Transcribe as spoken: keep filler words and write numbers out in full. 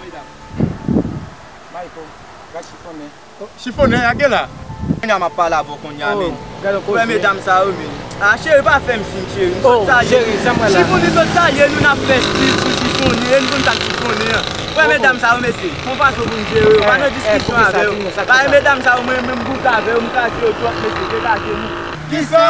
Medam. Mayko, gad chifonnen. Chifonnen, a gen la. Kounye a m ap pale avè w kounye a, men. Ou wè medam sa yo, men. A, cheri, pa fè m siy, cheri. M sot salye. Chifonnen sot salye, nou n ap fè stil pou chifonnen, nou konn sa k chifonnen an. Ou wè medam sa yo, mesye, fè yon fason pou n jere yo. Pa nan diskisyon avè yo. Paske medam sa yo, mwen menm bouke avè yo, m kraze yo twòp, mesye, dekache nou. Kisa?